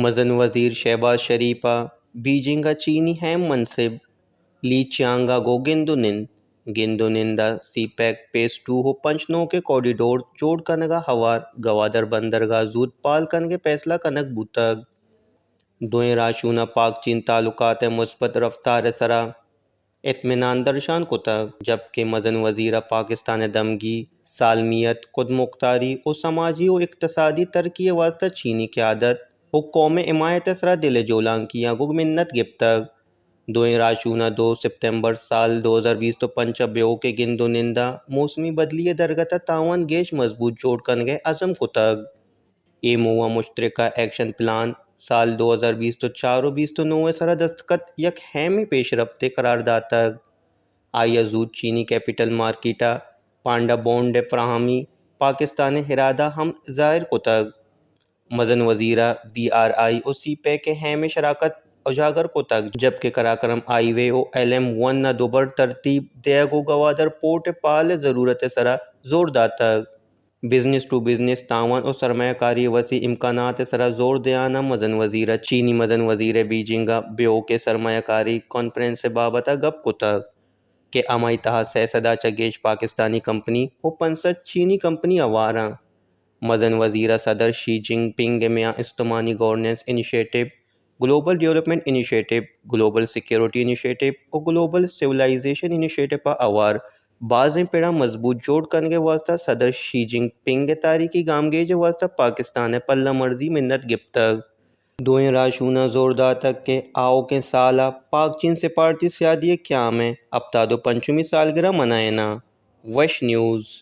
مزن وزیر شہباز شریف ءَ بیجنگ ءَ چینی اہم منصب لی چیانگ ءَ گوں گند ءُ نند۔ گند ءُ نند ءَ سی پیک فیز ٹو ءُ پنچ نوکیں کوریڈور جوڑ کنگ ءَ ہوار گوادر بندرگاہ زوت پال کنگ ءِ فیصلہ کنگ بوتگ۔ دوئیں راہشوناں پاک چین تعلقات ءِ مثبت رفتار ءِ سرا اطمینان درشان کتگ، جبکہ مزن وزیر ءَ پاکستان ءِ دمگی سالمیت، خودمختاری ءُ سماجی ءُ اقتصادی ترقی ءِ واستہ چینی قیادت ءُ قوم ءِ حمایت ءِ سرا دل ءِ جہلانکیاں گوں منت گپتگ۔ دوئیں راہشوناں دو سپتمبر سال دو ہزار بیست ءُ پنچ ءَ بیوک ءِ گند ءُ نند ءَ موسمی بدلی ءِ درگت ءَ تعاون گیش مضبوط جوڑ کنگ ءِ عزم کتگ۔ اے موہ ءَ مشترکہ ایکشن پلان سال دو ہزار بیست ءُ چار ءُ بیست ءُ نو ءِ سرا دستخط یک اہمیں پیشرفتے قرار داتگ۔ آئی ءَ زوت چینی کیپٹل مارکیٹ ءَ پانڈا بانڈ ءِ فراہمی پاکستان ءِ ارادہ ہم ظاہر کتگ۔ مزن وزیر ءَ بی آر آئی ءُ سی پیک ءِ اہمیں شراکت اجاگر کتگ، جبکہ قراقرم ہائی وے ءُ ایل ایم ون ءَ دوبر ترتیب دیگ ءُ گوادر پورٹ ءِ پال ءِ ضرورت ءِ سرا زور داتگ۔ بزنس ٹو بزنس تعاون ءُ سرمایہ کاری ءِ وسیع امکانات ءِ سرا زور دیان ءَ مزن وزیر ءَ چینی مزن وزیر ءِ بیجنگ ءَ بیوک ءِ سرمایہ کاری کانفرنس ءِ بابت ءَ گپ کتگ کہ ہمائی تہا سئے سد ءَ چہ گیش پاکستانی کمپنی ءُ پنچ سد چینی کمپنی ہوار اَنت۔ مزن وزیر ءَ صدر شی جن پنگ ءِ میان استمانی governance initiative, global development initiative, global security initiative ءُ گلوبل سیولائزیشن انیشیٹو ءَ ہوار بازیں پڑاں مضبوط جوڑ کنگ ءِ واستہ صدر شی جن پنگ ءِ تاریخی گامگیج ءِ واستہ پاکستان ءِ پلہ مرزی منت گپتگ۔ دوئیں راہشوناں زور داتگ کہ آؤکیں سال ءَ پاک چین سفارتی سیادی ءِ قیام ءِ ہپتاد ءُ پنچمی سالگرہ منائیناں۔ وش نیوز۔